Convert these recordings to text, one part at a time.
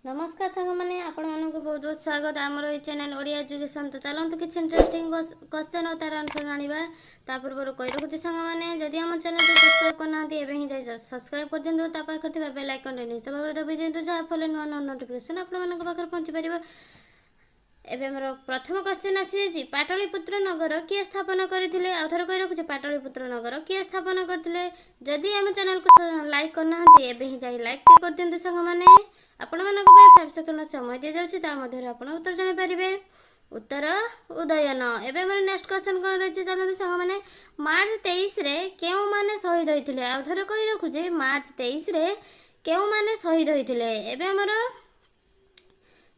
ନମସ୍କାର ସାଙ୍ଗମାନେ, ଆପଣମାନଙ୍କୁ ବହୁତ ବହୁତ ସ୍ୱାଗତ ଆମର ଏଇ ଚ୍ୟାନେଲ୍ ଓଡ଼ିଆ ଏଜୁକେସନ୍। ତ ଚାଲନ୍ତୁ, କିଛି ଇଣ୍ଟରେଷ୍ଟିଂ କ୍ୱେଶ୍ଚନ୍ ଆଉ ତାର ଆନ୍ସର୍ ଜାଣିବା। ତା ପୂର୍ବରୁ କହି ରଖୁଛି ସାଙ୍ଗମାନେ, ଯଦି ଆମ ଚ୍ୟାନେଲଟି ସବସ୍କ୍ରାଇବ୍ କରିନାହାନ୍ତି, ଏବେ ହିଁ ଯାଇ ସବସ୍କ୍ରାଇବ୍ କରିଦିଅନ୍ତୁ। ତା ପାଖରେ ଥିବା ବେଲ୍ ଆଇକନ୍ରେ ନିଶ୍ଚିତ ଭାବରେ ଦବାଇ ଦିଅନ୍ତୁ, ଯାହାଫଳରେ ନୂଆ ନୂଆ ନୋଟିଫିକେସନ୍ ଆପଣମାନଙ୍କ ପାଖରେ ପହଞ୍ଚିପାରିବ। ଏବେ ଆମର ପ୍ରଥମ କ୍ୱେଶ୍ଚନ୍ ଆସିଯାଇଛି, ପାଟଳିପୁତ୍ର ନଗର କିଏ ସ୍ଥାପନ କରିଥିଲେ? ଆଉ ଥରେ କହି ରଖୁଛି, ପାଟଳିପୁତ୍ର ନଗର କିଏ ସ୍ଥାପନ କରିଥିଲେ? ଯଦି ଆମ ଚ୍ୟାନେଲକୁ ଲାଇକ୍ କରିନାହାନ୍ତି, ଏବେ ହିଁ ଯାଇ ଲାଇକ୍ ଟିକେ କରିଦିଅନ୍ତୁ ସାଙ୍ଗମାନେ। ଆପଣମାନଙ୍କ ପାଇଁ 5 ସେକେଣ୍ଡର ସମୟ ଦିଆଯାଉଛି, ତା ମଧ୍ୟରେ ଆପଣ ଉତ୍ତର ଜାଣିପାରିବେ। ଉତ୍ତର ଉଦୟନ। ଏବେ ଆମର ନେକ୍ସଟ କ୍ୱେଶ୍ଚନ୍ କ'ଣ ରହିଛି, ଚାଲନ୍ତୁ ସାଙ୍ଗମାନେ। ମାର୍ଚ୍ଚ 23ରେ କେଉଁମାନେ ଶହୀଦ ହୋଇଥିଲେ? ଆଉ ଥରେ କହି ରଖୁଛି, ମାର୍ଚ୍ଚ 23ରେ କେଉଁମାନେ ଶହୀଦ ହୋଇଥିଲେ? ଏବେ ଆମର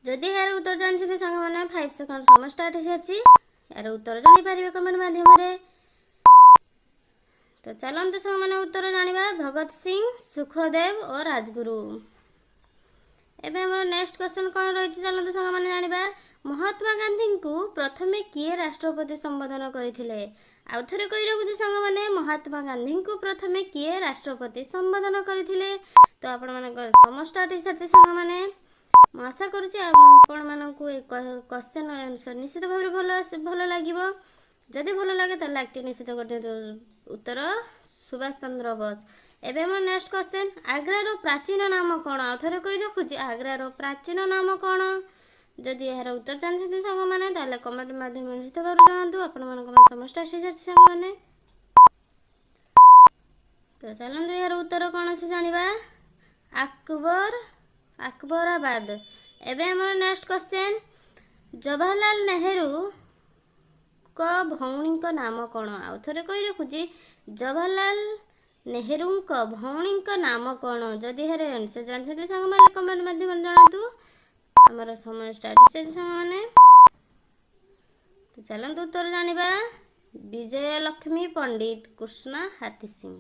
ଯଦି ଏହାର ଉତ୍ତର ଜାଣିଛନ୍ତି ସାଙ୍ଗମାନେ, 5 ସେକେଣ୍ଡ ସମୟ ଷ୍ଟାର୍ଟ ହେଇସାରିଛି, ଏହାର ଉତ୍ତର ଜାଣିପାରିବେ କମେଣ୍ଟ ମାଧ୍ୟମରେ। ତ ଚାଲନ୍ତୁ ସାଙ୍ଗମାନେ, ଉତ୍ତର ଜାଣିବା। ଭଗତ ସିଂ, ସୁଖଦେବ ଓ ରାଜଗୁରୁ। ଏବେ ଆମର ନେକ୍ସଟ କ୍ୱେଶ୍ଚନ୍ କ'ଣ ରହିଛି, ଚାଲନ୍ତୁ ସାଙ୍ଗମାନେ ଜାଣିବା। ମହାତ୍ମା ଗାନ୍ଧୀଙ୍କୁ ପ୍ରଥମେ କିଏ ରାଷ୍ଟ୍ରପତି ସମ୍ବୋଧନ କରିଥିଲେ? ଆଉ ଥରେ କହି ରଖୁଛି ସାଙ୍ଗମାନେ, ମହାତ୍ମା ଗାନ୍ଧୀଙ୍କୁ ପ୍ରଥମେ କିଏ ରାଷ୍ଟ୍ରପତି ସମ୍ବୋଧନ କରିଥିଲେ? ତ ଆପଣମାନଙ୍କର ସମୟ ଷ୍ଟାର୍ଟ ହେଇସାରିଛି ସାଙ୍ଗମାନେ। ମୁଁ ଆଶା କରୁଛି ଆପଣମାନଙ୍କୁ ଏ କ୍ୱେଶ୍ଚନ୍ ଆନ୍ସର୍ ନିଶ୍ଚିତ ଭାବରେ ଭଲ ଲାଗିବ। ଯଦି ଭଲ ଲାଗେ, ତାହେଲେ ଲାଇକ୍ଟି ନିଶ୍ଚିତ କରିଦିଅନ୍ତୁ। ଉତ୍ତର ସୁଭାଷ ଚନ୍ଦ୍ର ବୋଷ। ଏବେ ଆମର ନେକ୍ସଟ କ୍ୱେଶ୍ଚନ୍, ଆଗ୍ରାର ପ୍ରାଚୀନ ନାମ କ'ଣ? ଆଉ ଥରେ କହି ରଖୁଛି, ଆଗ୍ରାର ପ୍ରାଚୀନ ନାମ କ'ଣ? ଯଦି ଏହାର ଉତ୍ତର ଜାଣିଛନ୍ତି ସାଙ୍ଗମାନେ, ତାହେଲେ କମେଣ୍ଟ ମାଧ୍ୟମରେ ନିଶ୍ଚିତ ଭାବରେ ଜଣାନ୍ତୁ। ଆପଣମାନଙ୍କ ପାଇଁ ସମୟ ଷ୍ଟାର୍ଟ ହେଇସାରିଛି ସାଙ୍ଗମାନେ। ତ ଚାଲନ୍ତୁ, ଏହାର ଉତ୍ତର କ'ଣ ଅଛି ଜାଣିବା। ଆକବରାବାଦ। ଏବେ ଆମର ନେକ୍ସଟ କ୍ୱେଶ୍ଚନ୍, ଜବାହରଲାଲ ନେହେରୁଙ୍କ ଭଉଣୀଙ୍କ ନାମ କ'ଣ? ଆଉ ଥରେ କହି ରଖୁଛି, ଜବାହରଲାଲ ନେହେରୁଙ୍କ ଭଉଣୀଙ୍କ ନାମ କ'ଣ? ଯଦି ଏହାର ଆନ୍ସର୍ ଜାଣିଛନ୍ତି ସାଙ୍ଗମାନେ, କମେଣ୍ଟ ମାଧ୍ୟମରେ ଜଣାନ୍ତୁ। ଆମର ସମୟ ଷ୍ଟାର୍ଟ ହେଇସାରିଛି ସାଙ୍ଗମାନେ। ତ ଚାଲନ୍ତୁ, ଉତ୍ତର ଜାଣିବା। ବିଜୟଲକ୍ଷ୍ମୀ ପଣ୍ଡିତ କୃଷ୍ଣା ହାତୀ ସିଂ।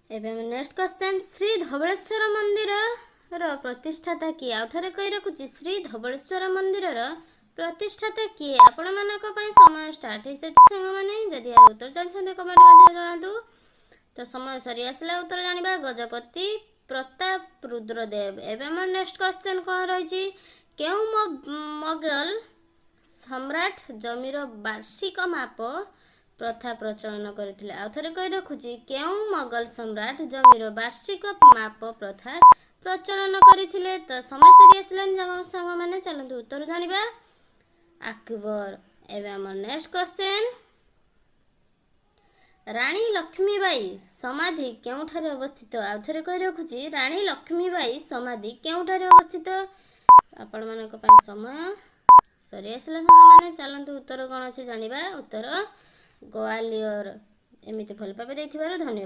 ଏବେ ଆମେ ନେକ୍ସଟ କ୍ୱେଶ୍ଚନ୍, ଶ୍ରୀ ଧବଳେଶ୍ୱର ମନ୍ଦିରର ପ୍ରତିଷ୍ଠାତା କିଏ? ଆଉ ଥରେ କହି ରଖୁଛି, ଶ୍ରୀ ଧବଳେଶ୍ୱର ମନ୍ଦିରର ପ୍ରତିଷ୍ଠାତା କିଏ? ଆପଣମାନଙ୍କ ପାଇଁ ସମୟ ଷ୍ଟାର୍ଟ ହେଇସାରିଛି ସାଙ୍ଗମାନେ। ଯଦି ଏହାର ଉତ୍ତର ଜାଣିଛନ୍ତି, କମେଣ୍ଟ ମାଧ୍ୟମରେ ଜଣାନ୍ତୁ। ତ ସମୟ ସରି ଆସିଲା, ଉତ୍ତର ଜାଣିବା। ଗଜପତି ପ୍ରତାପ ରୁଦ୍ରଦେବ। ଏବେ ଆମର ନେକ୍ସଟ କ୍ୱେଶ୍ଚନ୍ କ'ଣ ରହିଛି? କେଉଁ ମୋଗଲ ସମ୍ରାଟ ଜମିର ବାର୍ଷିକ ମାପ ପ୍ରଥା ପ୍ରଚଳନ କରିଥିଲେ? ଆଉ ଥରେ କହି ରଖୁଛି, କେଉଁ ମୋଗଲ ସମ୍ରାଟ ଜମିର ବାର୍ଷିକ ମାପ ପ୍ରଥା ପ୍ରଚଳନ କରିଥିଲେ? ତ ସମୟ ସରି ଆସିଲାଣି ସାଙ୍ଗମାନେ, ଚାଲନ୍ତୁ ଉତ୍ତର ଜାଣିବା। ଆକବର। ଏବେ ଆମର ନେକ୍ସଟ କ୍ୱେଶ୍ଚନ୍, ରାଣୀ ଲକ୍ଷ୍ମୀବାଇ ସମାଧି କେଉଁଠାରେ ଅବସ୍ଥିତ? ଆଉ ଥରେ କହି ରଖୁଛି, ରାଣୀ ଲକ୍ଷ୍ମୀବାଇ ସମାଧି କେଉଁଠାରେ ଅବସ୍ଥିତ? ଆପଣମାନଙ୍କ ପାଇଁ ସମୟ ସରି ଆସିଲା ସାଙ୍ଗମାନେ, ଚାଲନ୍ତୁ ଉତ୍ତର କ'ଣ ଅଛି ଜାଣିବା। ଉତ୍ତର ଗୋଆଲିୟର। ଏମିତି ଭଲ ପାଇବା ଦେଇଥିବାରୁ ଧନ୍ୟବାଦ।